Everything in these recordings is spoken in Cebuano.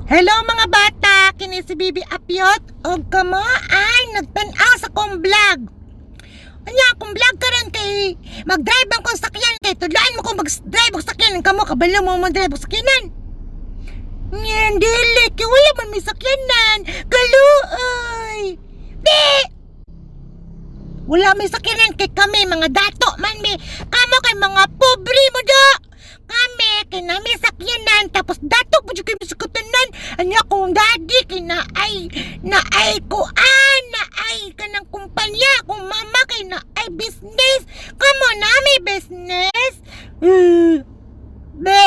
Hello, mga bata, kini si Bibi Apyot og kamo ay nagtan-aw sa kong vlog. Anya akong vlog karon kay mag-drive ang kong sakyan, kay tudloan mo kong mag-drive og sakyanan. Kamo, kabalo mo mag-drive og sakyanan? Nyen, dili kay wala man may sakyanan. Kaluoy. Di! Wala may sakyanan kay kami mga dato man mi. Kamo kay mga pobre mo do. Kami kay nami sakyanan, tapos dato po jud kay sa katanan. Anya kong daddy kay naay kuan, naay kanang kumpanya, kung mama kay naay business. Kamo, nami business? Be.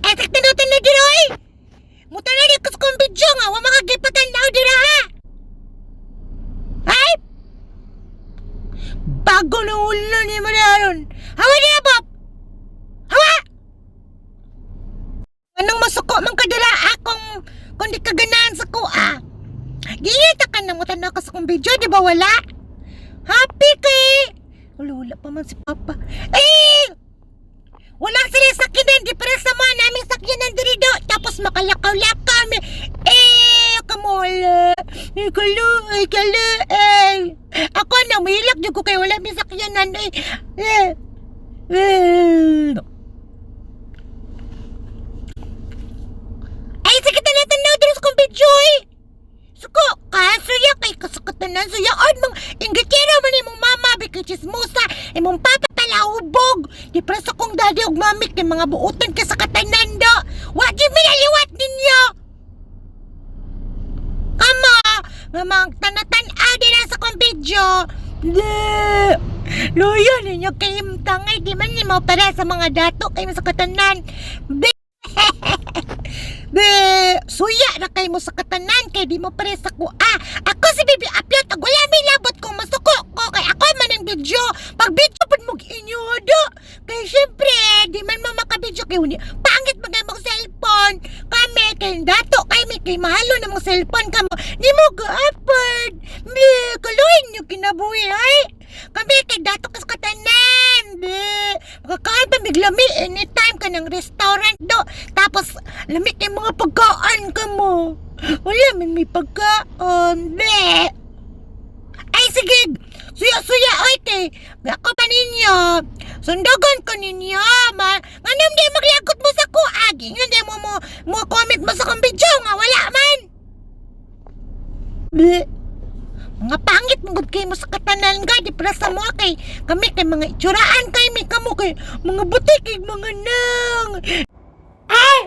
Ay, saktanutan na dito oy. Muta na di ko sa kong video nga wa makagipatan-aw dira ha. Ay! Bago ng ulo ni mo aron. Hawa niya, Bob! Hawa! Anong masuko man ka dira akong kung di ka ganahan sa kuha? Gingita ka na mo tanaw ka sa kong video, di ba wala? Happy kay! Wala, wala pa man si Papa. Eh! Wala sila sakyanan, di para sa mga naming sakyanan diri do. Tapos makalakaw-lakaw mi. Eh, kamola. Eh, kalu, ay, kalu, eh. Ako na, mahilak jud ko kay wala mi sakyanan. Eh, eh, eh. Ay, sige, tanatanaw diri sa kong video eh. Suko, kasuya kay kasukatanan suya. Ay, mga inggitero man imong mama, bikay chismosa, imong papa palahubog. Di para sa kong daddy ug mami kay mga buotan kay sa katanan do. Wa jud mi naliwat ninyo. Kamo, nga mga tanatan-aw dira sa kong video. Di. Luyo ninyo kay tangay, di man nimo para sa mga dato kay sa katanan. Be. Be, suya na kay mo sa katanan kay di mo pare sa kuha. Ako si Bibi Apyot, ag wala may labot kung masuko ko kay ako man ang video. Pag video pud mo inyo do. Kay syempre, di man mo makabidyo kay uni. Pangit man mong cellphone. Kami kay dato kay mi kay mahalo na mong cellphone kamo. Di mo ga-afford. Be, kaluhin nyo kinabuhi ay. Kami kay dato kas katanan. Be, makakain pa miglami anytime ka ng restaurant do. Tapos lami kay mga pagkaan ka mo. Wala man may pagkaon. Be. Ay sige, suya-suya oy kay ako pa ninyo. Sundugon ko ninyo. Ma, nganong di maglagot mo sa kuag? Ingon di mo mo mo comment mo sa kong video nga wala man. Be. Mga pangit mo gud kay mo sa katanan ga di para sa mo kay kami kay mga itsuraan kay mi, kamo kay mga buti kay mga nang. Ay!